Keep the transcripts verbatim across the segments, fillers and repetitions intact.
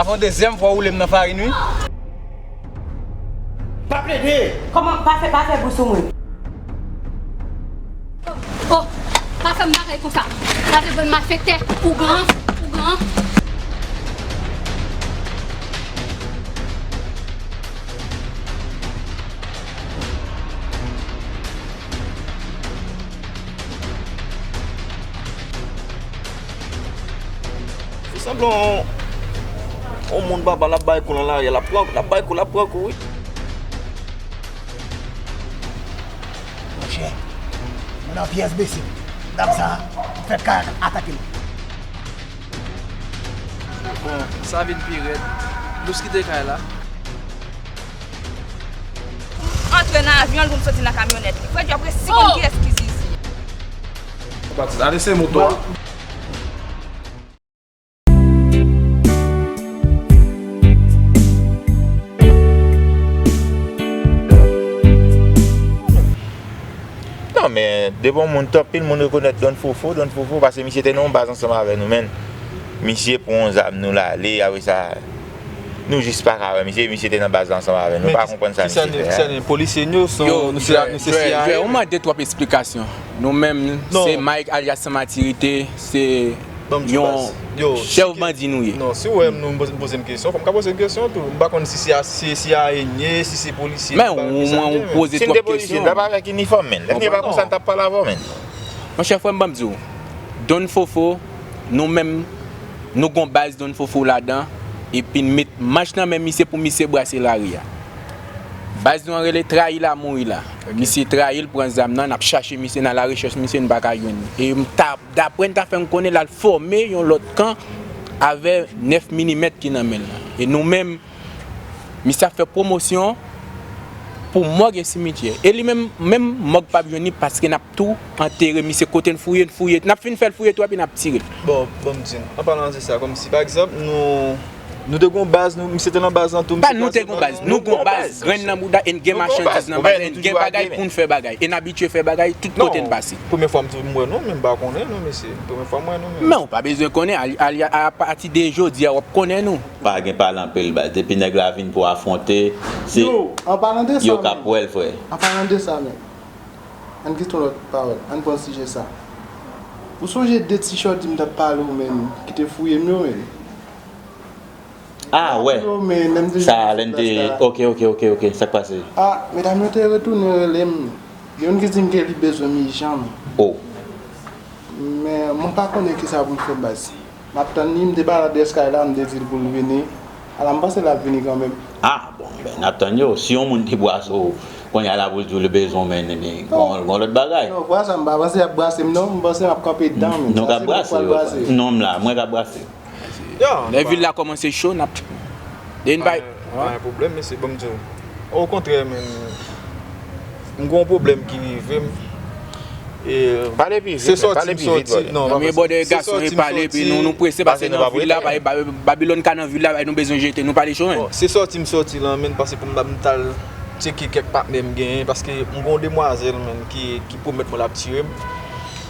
Yon dezyèm fwa w woule m nan farin, wi. Pa plede! Kòman? Pa fè, pa fè bri sou mwen. Oh, pa fè m bagay konsa. Gade bann malfektè, ougan, ougan. Fè sanblan yon, yon moun papa l ap bay kou nan lari a, l ap pran, l ap bay kou, l ap pran kou, wi. Monchè, mwen nan pyès bese. Dam sa, fèk ka atake m. Bon, sa vin pi rèd. Lous kite kay la. Antre nan avyon l pou m soti nan kamyonèt li. Frè Djòb resi konn kiyès ki Zizi. Ale se moto a. Non, men depi yon moun, anpil moun rekonèt Don Fofo, Don Fofo, paske misye te nan yon baz ansanm avè nou, men misye pran yon zam, nou l ale, apre sa, nou jis pa ka wè misye, misye te nan baz la ansanm avè nou, nou pa konprann sa misye fè a. Kisa, polisye nou, se, nou se, nou se C I A? Yo, yo, yo, ou mande twòp esplikasyon. Nou menm, se Mike alyas San Matirite, se yon chèf bandi nou ye. Non, si w wè m, nou poze, poze m kesyon, fò m ka poze m kesyon tou. M pa konn si se, si se C I A n ye, si se polisye, m pa konn kisa n ye, men. Men ou poze twòp kesyon. Si m te polisye, m t ap avèk inifòm, men. Lè m ye pa konsa, m t ap pale avè w, men. Monchè, frè m, ban m di w, Don Fofo, nou menm, nou gon baz Don Fofo ladan, epi n met mach nan men misye pou misye brase lari a. Baz nou an rele Trayi la Mouri la. Misye trayi l, pran zam nan, n ap chache misye, n al arechèch misye, n pa ka jwenn li. E m ta, daprè n ta fè n konnen, l al fòme yon lòt kan avè nèf milimèt ki nan men l lan. E nou menm, misye ap fè pwomosyon pou mòg e simityè. E li menm, menm mòg p ap jwenn li paske n ap tou antere misye kote n fouye, n fouye. N ap fin fè l fouye tou epi n ap tire l. Bon, bon, m di n, an palan de sa, kòmsi, pa egzanp, nou, nou te gon baz, nou, misye te nan baz lan tou, misye kraze baz lan. Pa nou te gon baz, nou gon baz, grenn nan bouda, e n gen machandiz nan baz la, e n gen bagay pou n fè bagay, e n abitye fè bagay tout kote n pase. Non, premye fwa m tou m wè nou, men m pa konnen nou, mesye. Premye fwa m wè nou, men. Men ou pa bezwen konnen, a, a, apati de jodi a, w ap konnen nou. Pa gen pale anpil, baz. Depi nèg la vin pou afwonte, se yo k ap wè l, frè. An palan de sa menm, ann kite yon lòt pawòl, ann pran sijè sa. Ou sonje de ti chòdi m t ap pale w, menm, ki te fouye m yo, menm? Ah, wè. Yo, men, lè m te jwenn sou plas la. Sa, lè n te, ok, ok, ok, ok, sa k pase? Ah, medam yo te retounen rele m. Youn ki di m ke li bezwen m ijan, men. Oh. Men, mwen pa konnen kisa pou m fè, baz. M ap tann li, m te pale adrès kay la, m te di l pou l vini. Ala, m panse l ap vini kanmenm. Ah, bon, ben, n ap tann yo. Si yon moun te brase w, kounye a la pou l di w li bezwen w, men, men, gon, gon lòt bagay. Non, vwa sa, m pa panse y ap brase m, non. M panse m ap kanpe dan, men. Nou ka brase yo. Non, m la, mwen ka brase. Lè vil la kòmanse cho, n ap, depi n pa, pa gen pwoblèm, mesye, ban m di w. Okontrè, men, m gen yon pwoblèm ki rive m. E, pale pi vit, se sòti m sòti, non, pa vre, se sòti m sòti. Zanmi, bòdè gason e pale, epi nou, nou prese, paske nan vil la, Babilòn ka nan vil la, nou bezwen jete, nou pale cho, men. Bon, se sòti m sòti lan, men, paske pou m, m t al tcheke kèk patnè m genyen, paske m gen yon demwazèl, men, ki, ki pwomèt mwen l ap tire m.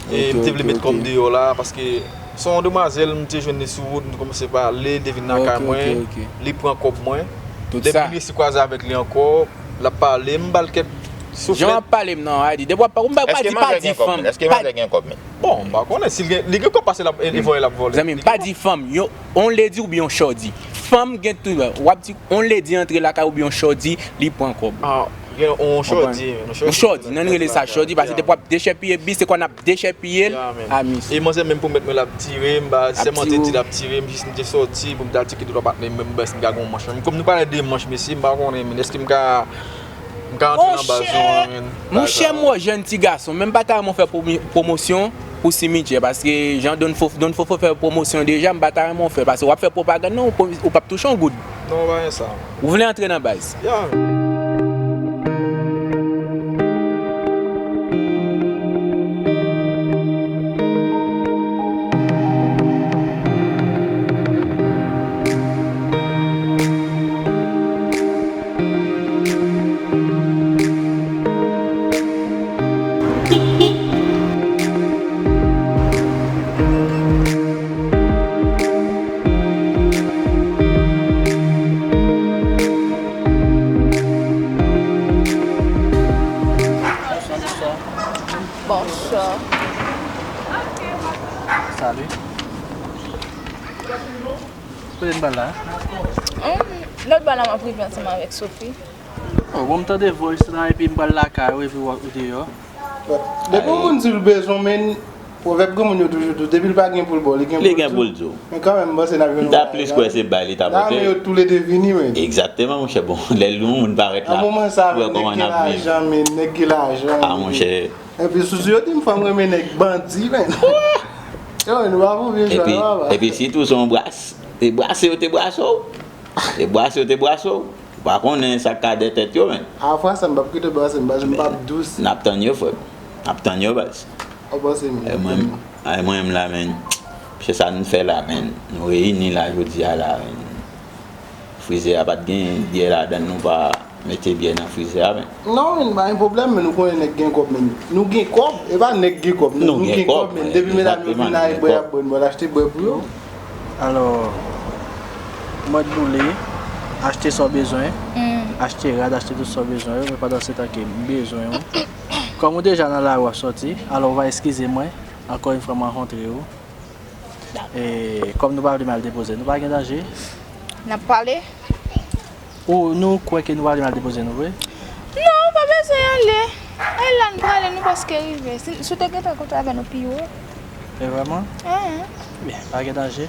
E m te vle met kò m deyò la, paske se yon demwazèl, m te jwenn li sou wout, nou kòmanse pale, li te vin lakay mwen, li pran kòb mwen. Lè m vin resi kwaze avèk li ankò, l ap pale, m ba l kèk souflèt. Jan w ap pale m nan, Adi, depi w ap pale, ou pa di fanm. Èske manzè gen kòb, men? Bon, m pa konnen, si l gen, li gen kòb pase l ap, e, e vòlè l ap vòlè. Zanmi m, pa di fanm, yon, yon ledi oubyen yon chòdi. Fanm gen tou, w ap di, yon ledi antre lakay oubyen yon chòdi, li pran kòb. Ah, gen yon chòdi, yon chòdi. Yon chòdi, nan rele sa chòdi, paske depi w ap dechèpiye bis, se kwa n ap dechèpiye l, a mis. E manzè menm pwomèt mwen l ap tire m, ba, sèman te di l ap tire m, jis m te sòti pou m t al tcheke de twa patnè m, menm bès m ka gen yon manch. Kòm nou pale de manch, mesye, m pa konnen, men èske m ka, m ka antre nan baz ou an, men? Monchè, m wè w jèn ti gason, men m pa ta renmen w fè pwomi-, pwomosyon pou simityè, paske jan Don Fofo, Don Fofo fè pwomosyon deja, m pa ta renmen w fè, paske w ap fè pwopagann nan, ou p-, ou p ap touche yon goud. Non, pa gen sa. Ou vle antre nan baz? Ya. Bon, sure. Salut. Kote n pral la? Hum, lòt bal la m ap rive ansanm avèk Sophie. Oh, bon, m tande voice la, epi m pral lakay ou, epi w, ou deyò. Depi yon moun di l bezwen, men pwovèb granmoun yo toujou di w, depi l pa gen pou l ba w, li gen pou l di w. Men kanmenm, m panse n ap jwenn yon bagay la. M ta plis kwè se bay li ta pote. Nan men yo toulede vini, men. Egzakteman, monchè. Bon, lè yon moun parèt la, pou wè kòman n ap viv. Nan moman sa, men nèg gen lajan, men nèg gen lajan. Ah, monchè. Epi sou yo di m fanm renmen nèg bandi, men. Yo, nou pa pou vye jwa, non, papa. Epi sitou se yon bras. Te brase yo, te brase w. Te brase yo, te brase w. Ou pa konnen sa k ka dèyè tèt yo, men. Afwa sa, m p ap kite w brase m, baz, m p ap dous. N ap tann yo, frè m. N ap tann yo, baz. Ou panse m. E mwen, e mwen menm la, men. Se sa n fè la, men. Nou reyini la, jodi a la, men. Frizè a pa t gen byè ladan l, nou pa mete byè nan frizè a, men. Non, men pa gen pwoblèm, men nou konnen nèg gen kòb, men. Nou gen kòb, e pa nèg gen kòb, non, nou gen kòb, men. Depi medam yo vin la, e bwè y ap bwè, nou pral achte bwè pou yo. Alò, mwen boule, achte sa w bezwen, achte rad, achte tout sa w bezwen yo, men pandan se tan ke m bezwen w. Kòm ou deja nan lari w ap sòti, alò ou va eskize mwen, ankò yon fwa m rankontre w. E, kòm nou pa vle m al depoze nou, pa gen danje. N ap pale? Ou, nou kwè ke nou pa vle m al depoze nou vre? Non, pa bezwen ale. E la n prale, nou prèske rive. Si, si w te gentan kontre avè nou pi wo. E vrèman? Enhen. Byen, pa gen danje.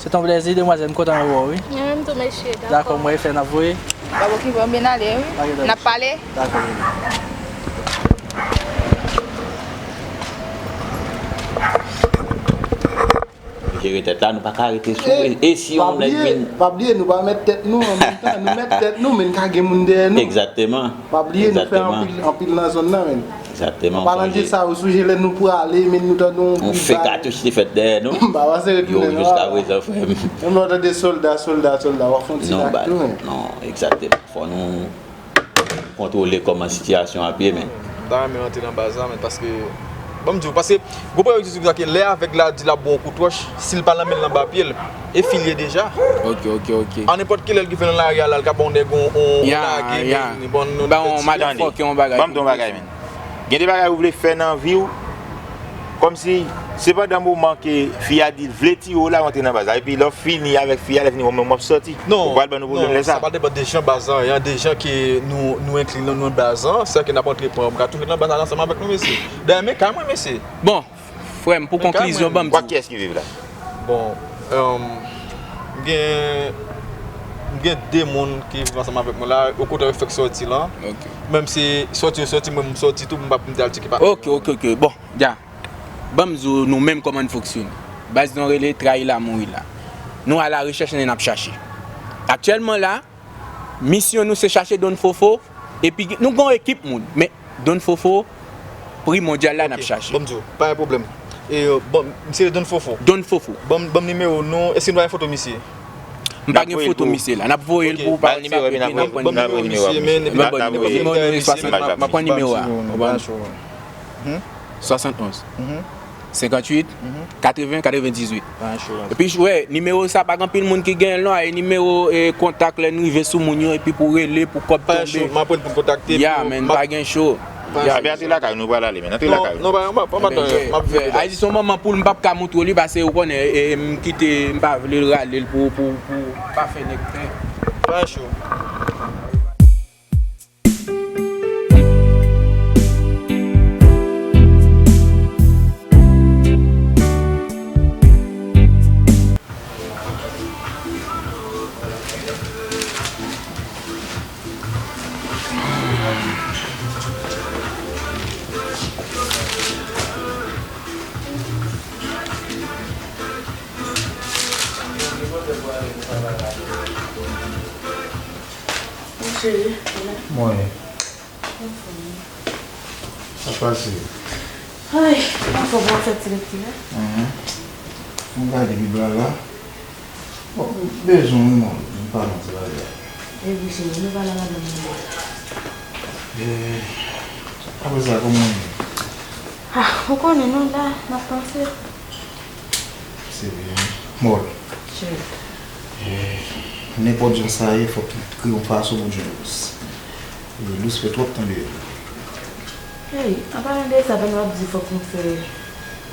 Se t on plèzi, demwazèl, m kontan wè w, wi. Mwen menm tou, mesye, dakò. Dakò, m wè e fè n ap voye. Pa okipe w, m byen ale, wi. Pa gen danje. N ap pale. Dakò, bebe. Jere tèt la, nou pa ka rete sou. E, e si yon nèg vin. Pa bliye, nou pa mèt tèt nou an menm tan. Nou mèt tèt nou, men ka gen moun dèyè nou. Egzakteman. Pa bliye, nou fè anpil, anpil nan zòn nan, men. Egzakteman. An palan de sa, ou sonje lè nou prale, men nou tande yon bri bal. Yon fè katouch te fèt dèyè nou. M pa panse retounen non, papa. Yo, jiska prezan, frè m. Menm lè w tande sòlda, sòlda, sòlda, w ap fè yon ti lak tou, men. Non, egzakteman. Fò nou kontwole kòman sitiyasyon ap ye, men. M ta renmen rantre nan baz la, men, paske, ban m di w, paske gwo pwoblèm ki di konsa ke lè avèg la di l ap ba w yon kout wòch, si l pa nan men l, l anba pye l, e fi l ye deja. Ok, ok, ok. A nenpòt kilè l rive nan lari a la, l ka ba yon nèg yon, yon, yon lage, men, bon, nou, ba yon madanm fòk yon bagay. Ban m di w yon bagay, men. Gen de bagay ou vle fè nan vi w, kòmsi, se pandan moman ke fi a di l vle tire w la, w antre nan baz la. Epi lè w fini avèk fi a, lè fini, ou menm w ap sòti. Non, ou pral ban nou pwoblèm lè sa. Sa pa depann de jan baz lan ye, de jan ke nou, nou enkli nan, nan baz lan, sa ke n ap antre pran. M ka toujou nan baz la ansanm avèk nou, mesye. Dayè, men kay mwen, mesye. Bon, frè m, pou konklizyon, ban m di w. Kiyès ki viv la? Bon, euh, m gen, m gen de moun ki viv ansanm avèk mwen la, okontrè yo fèk sòti la. Ok. Menm si sòti yo sòti, mwen m sòti tou, m pa pou m te al tcheke pa. Ok, ok, ok. Bon, dja. Ban m di w nou menm kòman n fonksyone. Baz nou rele trayi la, mouri la. Nou a la rechèch, n ap chache. Aktyèlman la, misyon nou se chache Don Fofo, epi nou gen yon ekip moun, men Don Fofo, pri mondyal la n ap chache. Ok, ban m di w, pa gen pwoblèm. E, euh, bon, misye Don Fofo. Don Fofo. Ban m, ban m nimewo nou, èske nou pa gen foto misye? M pa gen foto misye la. N ap voye l pou w pa WhatsApp, epi n ap pran nimewo misye, men, epi n ap voye nimewo misye, men. M ap pran nimewo a. Swasannonz. Senkanntuit, katreven, katrevendizuit. Epi, wè, nimewo sa pa gen anpil moun ki genyen l non, e nimewo, e, kontak lè n rive sou moun yo, epi pou rele, pou kòb tonbe. Pa gen cho, m aprann pou kontakte. Ya, men, pa gen cho. Ya, men antre lakay nou, pral ale, men antre lakay nou. Non, pa, pa, pa, pa, m ap vini. Ayiti se yon manman poul, m p ap ka montre w li, paske ou konnen, e, m kite, m pa vle l rale l pou, pou, pou pa fè nèg pen. Pa gen cho. Cheri, mwen. Anfòm. Sa pase? Ay, anfòm, w ap fè ti lekti la? Mhm. M gade Bib la la. Bon, m bezwen wi, mwen, m pale yon ti bagay. E wi, cheri, nou pale a madanm nou. E, apre sa, kòman w ye? Ah, ou konnen, nou la, n ap panse. Se byen. Mòl. Cheri. E, nenpòt jan sa ye, fòk nou kreye yon fason pou jwenn Lous. E, Lous fè twòp tan deyò. Hey, an palan de sa, pandan w ap di fòk nou fè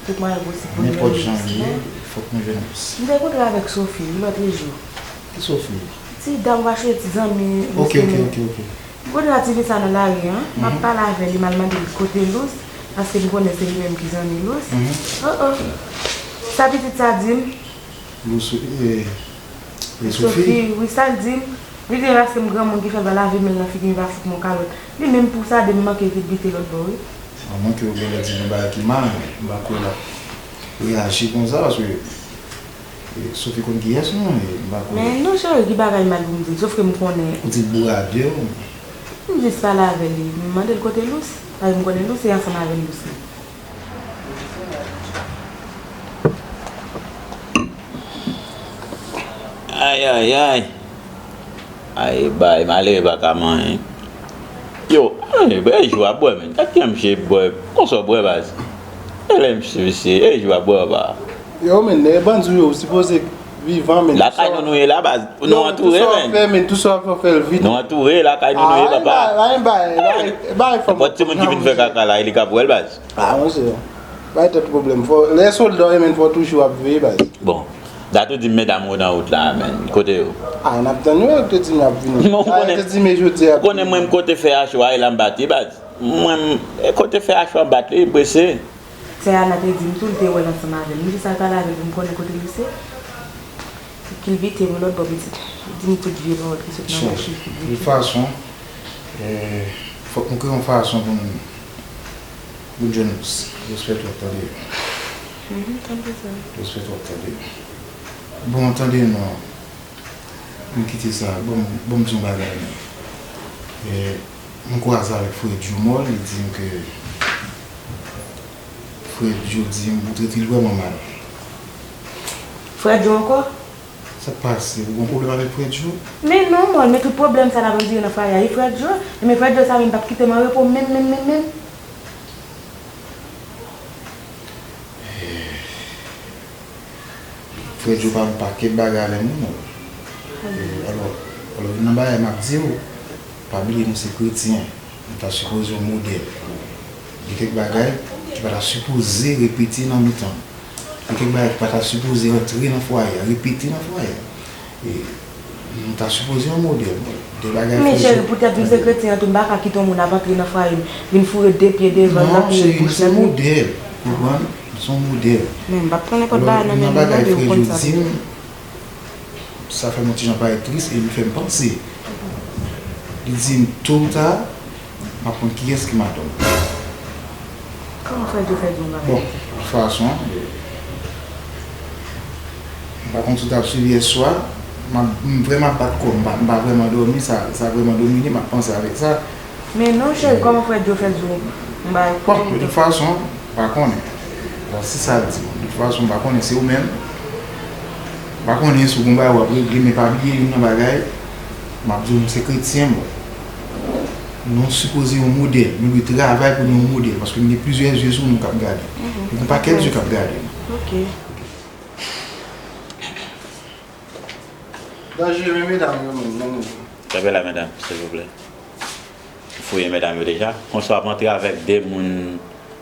tout mwayen posib pou nou jwenn Lous lan. Nenpòt jan l ye, fòk nou jwenn Lous. M te kontre avèk Sophie, wi, lòt jou. Ki Sophie? Ti dam w achte ti zanmi Lous. Ok, ok, ok, ok. M kontre ak ti fi sa nan lari an. M ap pale avè li, m al mande l kote Lous, paske m konnen se li menm ki zanmi Lous. Oh, oh. Sa pitit sa di m? Lous, e, e Sophie? Sophie, wi, sa l di m. Li di m paske m granmoun ki fè l pa lave men l nan figi m, li pa fout mwen kalòt. Li menm pou sa de m manke vin bite lòt bò, wi. A mwen ke ou genlè di yon bagay ki mal, m pa kwè l ap reyaji konsa, paske, e, Sophie konn kiyès nou, e, m pa kwè. Men non, cheri, ki bagay mal pou m di l, sof ke m konnen. Ou di l bourade w? M jis pale avè li, m mande l kote Lous, paske m konnen Lous se ansanm avè Lous li. Ay, ay, ay. Ay, bay, malere pa ka manyen. Yo, ay, bay, jou ap bwè, men. Gad jan misye bwè. Konsa w bwè, baz. E lè misye, misye, e jou ap bwè, ba. Yo, men, nèg bandi yo, ou sipoze vivan, men. Lakay nou, nou ye la, baz. Nou antoure, men. Tou sa w fè, men, tou sa w fè, w fè l vit. Nou antoure, lakay nou, nou ye, papa. Bay, bay, bay, bay, fò. Nenpòt timoun ki vin fè kaka la, e li k ap wè l, baz. Ah, monchè. Bay tèt pwoblèm. Fò, lè sòlda w ye, men, fò toujou ap veye, baz. Bon. Dat ou di m medam yo nan wout la, men. Kote yo? Ah, n ap tann yo, yo te di m y ap vini. Bon, ah, yo te di m jodi a. Konnen mwen, m kote fè acho a, e la m bat, baz. Mwen, m, e kote fè acho a m bat li, prese. Sè Ana te di m tou, li te wè l ansanm avè l. M jis al pale avè l pou m konnen kote Lous ye. Kilbite m lòt bò pitit. Di m tout vye pawòl ki sot nan bouch li. De tout fason, eh, fòk nou kreye yon fason pou n, pou n jwenn Lous. Respè twòp, tande. Mhm, tande sa. Respè twòp, tande. Bon, tande non. M kite sa. Bon, bon, m di yon bagay non. Eh, m kwaze avèk Fredjo Mòl, li di m ke Fredjo di m ou trete l vrèman mal. Fredjo ankò? Sa k pase? Ou gen pwoblèm avèk Fredjo? Men non, mwen, men tout pwoblèm sa n ap andire nan fwaye a, e Fredjo? E men Fredjo sa menm p ap kite m an repo menm, menm, menm, menm. Fredjo pale yon pakèt bagay avè m, wi, non. E, alò, alò, youn nan bagay m ap di w, pa bliye nou se kretyen. Nou ta sipoze yon modèl. Gen kèk bagay ki pa ta sipoze repete nan mitan nou. Gen kèk bagay ki pa ta sipoze antre nan fwaye a, repete nan fwaye a. E, nou ta sipoze yon modèl. De bagay. Men cheri, poutèt m se kretyen an tou, m pa ka kite yon moun ap antre nan fwaye m, vin foure de pye devan l, nan pye bouch nan men. Non, cheri, nou se modèl. Konprann? Nou se yon modèl. Men m p ap pran nenpòt bagay nan men moun, non, men ou konn sa m ye. Sa fè m yon ti jan parèt tris e li fè m panse. Li di m, to ou ta, m ap konn kiyès ki madanm ou. Kòman Fredjo fè di w yon bagay konsa? Bon, de tout fason, m pa konn si w t ap swiv yè swa, m ap, m vrèman ap bat kò m, m pa, m pa vrèman dòmi, sa, sa vrèman domine m, m ap panse avèk sa. Men non, cheri, kòman Fredjo fè di w yon bagay konsa? Bon, de tout fason, m pa konnen. Bon, si sa l di, bon, de tout fason, m pa konnen, se ou menm. M pa konnen si w gen yon bagay w ap regle, men pa bliye youn nan bagay, m ap di w, nou se kretyen, bon. Nou sipoze yon modèl. Nou dwe travay pou nou yon modèl, paske nou gen plizyè zye sou nou k ap gade. Mhm. Nou gen yon pakèt zye k ap gade nou. Ok. Danje, men medam yo menm, men nou. Kanpe la, medam, silvouplè. Fouye medam yo deja. Konsa w ap antre avèk de moun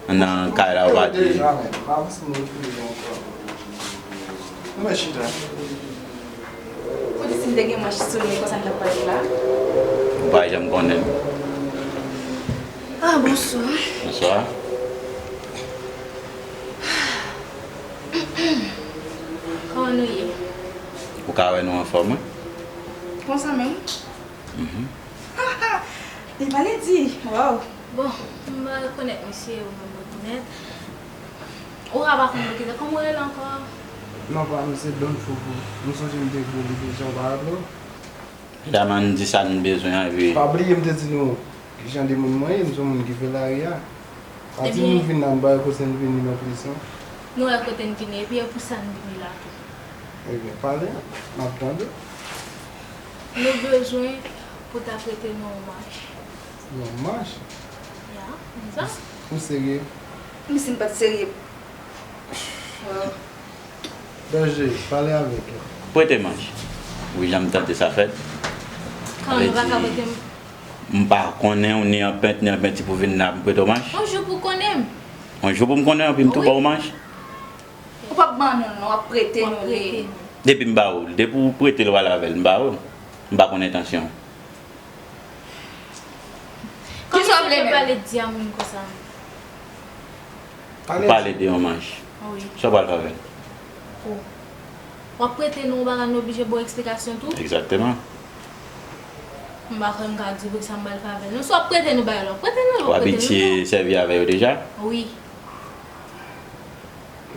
nan kay la, ou pa di. Deja, men. Pa avanse, nou refouye ankò. Nou mèt chita. Ou di si m te gen manch sou li, konsa m t ap pale la? Ou pa janm konnen. Ah, bonswa. Bonswa. Kòman nou ye? Ou ka wè nou anfòm, wi. Konsa menm? Mhm. Li pale di, waw. Bon, m pa rekonèt misye, ou menm rekonèt. Ou ka pa konn non, kisa, kòman w rele ankò? Non, pa m se Don Foufou. M sonje m te di w li deja, ou pa raple w? Medam, ann di sa n bezwen an, epi. Pa bliye m te di nou ki jan de moun mwen ye, m se yon moun ki fè lari a. Pa di nou vin la, n pa wè kote n vini non plis, non. Nou wè kote n vini, epi e pou sa n vini la tou. Ebyen, pale, m ap tande. Nou bezwen pou ta prete nou yon mach. Yon mach? Ya, konsa. Ou serye? Men si m pa t serye. Waw. Danje, pale avèk yo. Prete mach. Wi, jan m tande sa fèt. Kòman nou pa ka prete m? M pa konnen w ni an pent, ni an penti pou vin la pou m prete w manch. Yon jou pou konnen m. Yon jou pou m konnen w, epi m tou ba w manch. Ou p ap ban nou l non, w ap prete nou li. Depi m ba w l, depi w prete l w al avè l, m ba w l. M pa konn entansyon w. Kisa w vle menm? Kòman w pale di a moun konsa? Ou pale de yon manch. Wi. Sa w pral fè avè l? O. W ap prete nou yon bagay, nou oblije ba w eksplikasyon tou? Egzakteman. M pa kwè m ka di w sa m pral fè avè l. Non, si w ap prete nou bagay la, w ap prete nou l, w ap prete nou l. Ou abitye sèvi avè yo deja? Wi.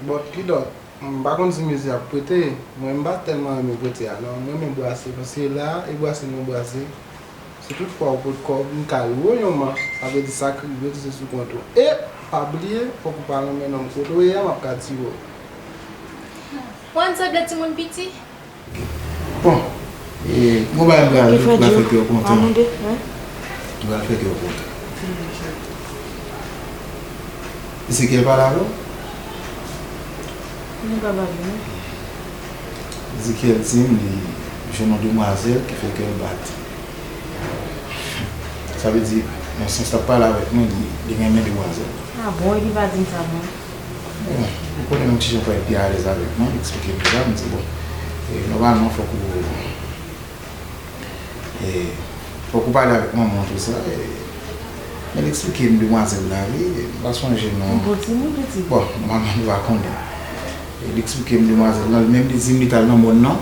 Bon, kidonk, m pa konn si mesye ap prete, mwen m pa tèlman renmen prete a non, m renmen brase, paske la, e brase nou brase, si tout fwa ou pot kòb, m ka lwe w yon manch, sa vle di sa k rive tou se sou kont ou. E, pa bliye, fòk ou pa renmen nonm kote w ye a, m ap ka tire w. Ou wè m sanble timoun piti? Bon, e, gon bagay m pral di, m pral fè kè w kontan. M pral fè kè w kontan. Ezekiel pale avè w? Li pa pale, non. Ezekiel di m li jwenn yon demwazèl ki fè kè l bat. Sa vle di, nan sans l ap pale avèk mwen, li, li renmen demwazèl. A bon, epi pa di m sa, non. Bon, ou konnen yon ti jan pou l pi alèz avèk mwen, li eksplike m sa, m di, bon, e, nòmalman, fòk ou, e, fòk ou pale avèk manman w tou sa, e, men l eksplike m demwazèl la, wi, m pa sonje non. Yon bon timoun, pitit. Bon, nòmalman, nou pa konnen. E, li eksplike m demwazèl la, li menm li di m li t al nan mòn nan,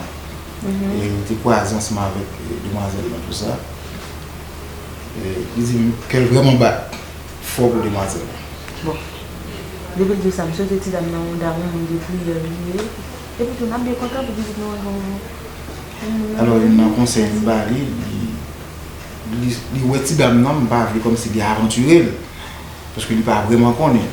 e, li te kwaze ansanm avèk, e, demwazèl la, tou sa. E, li di m kè l vrèman bat fò pou demwazèl la. Bon. Depi l di w sa, m swete ti dam nan yon dam, yon moun de priyè li ye. Epi tou, n ap byen kontan pou pitit nou an jwenn yon, yon moun. Alò, youn nan konsèy m ba li, li, li, li wè ti dam nan, m pa vle kòmsi li avantire l. Paske li pa vrèman konnen.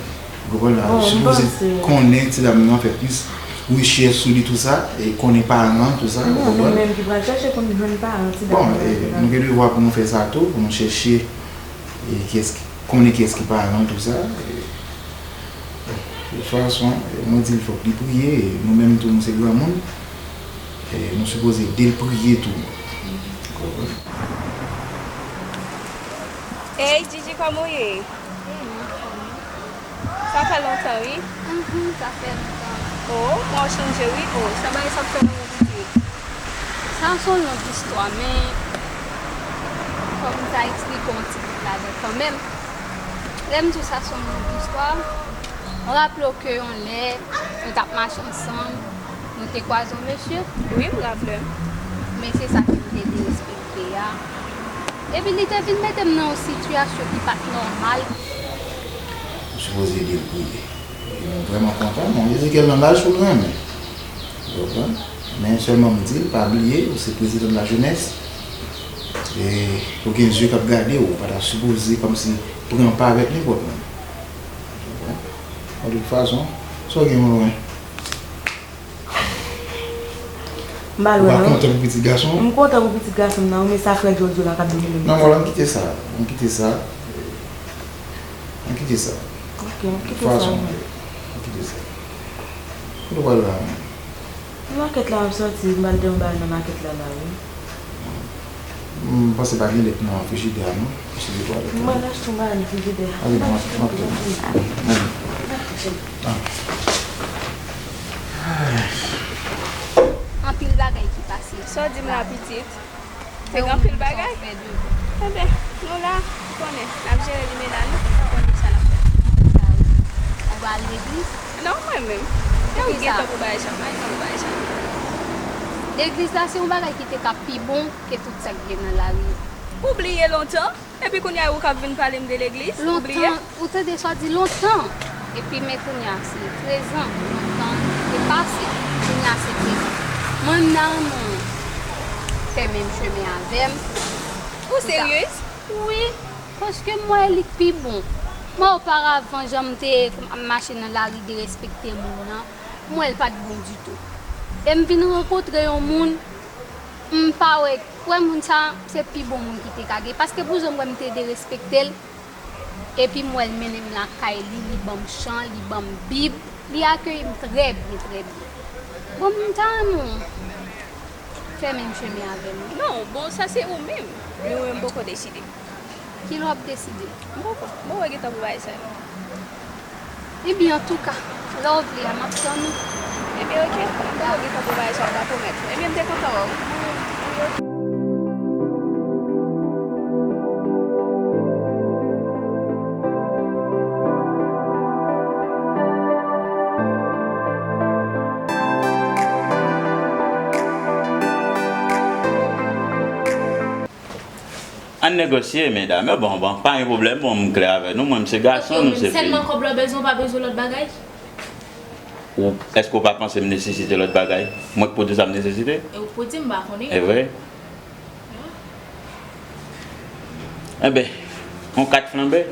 Ou konprann la? Bon, m panse. Li sipoze konnen ti dam nan, fè plis rechèch sou li, tou sa, e konnen paran l, tou sa, ou konprann? Non, nou menm ki pral chèche pou n jwenn paran ti dam nan. Bon, e, nou gen devwa pou nou fè sa tou, pou nou chèche, e, kiyès ki, konnen kiyès ki paran l, tou sa. E, bon, de tout fason, e, mwen di l fòk li priye, e nou menm tou, nou se granmoun, e nou sipoze ede l priye tou. Ou konprann? Ey, Gigi, kòman w ye? Sa fè lontan, wi. Mhm, sa fè lontan. O, mwen chanje, wi. O, sa bagay sa fè lontan, wi. Sa se yon long istwa, men fò m ta eksplike w yon ti bout ladan kanmenm. Lè m di w sa se yon long istwa, raple w ke yon lè, nou t ap mache ansanm, nou te kwaze yon mesye. Wi, m raple m. Men se sa ki te derespekte a. Epi li te vin mete m nan yon sitiyasyon ki pa t nòmal. Ou sipoze ede l priye. E mwen vrèman kontan, non. Ezekiel nan laj pou l renmen. Ou konprann? Men sèlman m di l, pa bliye, ou se prezidan de la jeunesse. E ou gen zye k ap gade w, ou pa ta sipoze kòmsi pran pa avèk nenpòt moun. Ou konprann? Bon, de tout fason, sa w gen yon lwen. M pa lwen non. Ou pa kontan pou pitit gason w? M kontan pou pitit gason m nan, wi, men sa frè Jojo la k ap domine m. Non, mwen, ann kite sa. Ann kite sa. Ann kite sa. Ok, ann kite sa, wi. Ann kite sa. Kote w pral la menm? Makèt la m ap sòti, m pral de yon bagay nan makèt la la, wi. M panse pa gen lèt nan frijidè a non. Frijidè a. M pral achte yon bagay nan frijidè a. Ale, m ap, m ap, ale. Ah. Anpil bagay ki pase. Sa w di m la, pitit? Te gen anpil bagay? Enben, nou la, konnen, n ap jere limena nou, konnen sa n ap fè. Ou pral legliz? Non, mwen menm. E ou gentan pou bay jan, bay jan, bay jan. Legliz la se yon bagay ki te ka pi bon ke tout sa k gen nan lari yo. Ou bliye lontan? Epi kounye a ou k ap vin pale m de legliz, ou bliye? Lontan, ou tande sa w di lontan. Epi men kounye a se prezan, lontan te pase, kounye a se prezan. Mwen m ta renmen w fè menm chemen avè m. Ou seryez? Wi, paske m wè li k pi bon. Mwen oparavan jan m te ap mache nan lari derespekte moun nan, m wè l pa t bon ditou. E m vin rankontre yon moun, m pa wè, wè moun sa, se pi bon moun ki te ka gen. Paske pou jan m wè m te derespekte l, epi m wè l mennen m lakay li, li ban m chan, li ban m bib, li akeyi m trè byen, trè byen. Bon, m ta renmen w fè menm chemen avè m wi. Non, bon, sa se ou menm. Men mwen, m poko deside. Kilè w ap deside? M poko. Bon, wè gentan pou bagay sa yo. Ebyen, antouka, lè w vle a, m ap tann ou. Ebyen, oke. M poko gentan pou bagay sa yo, pa pwomèt. Ebyen, m te kontan wè w. Ann negosye, medam. Bon, bon, pa gen pwoblèm. Bon, m klè avè nou. Mwen, m se gason, nou se fi. Sèlman kòb la w bezwen, w pa bezwen lòt bagay? Ou, èske w pa panse m nesesite lòt bagay? Mwen k pwodui sa m nesesite? E ou k pwodui, m pa konnen. E vre? Enben, yon kat flanbe.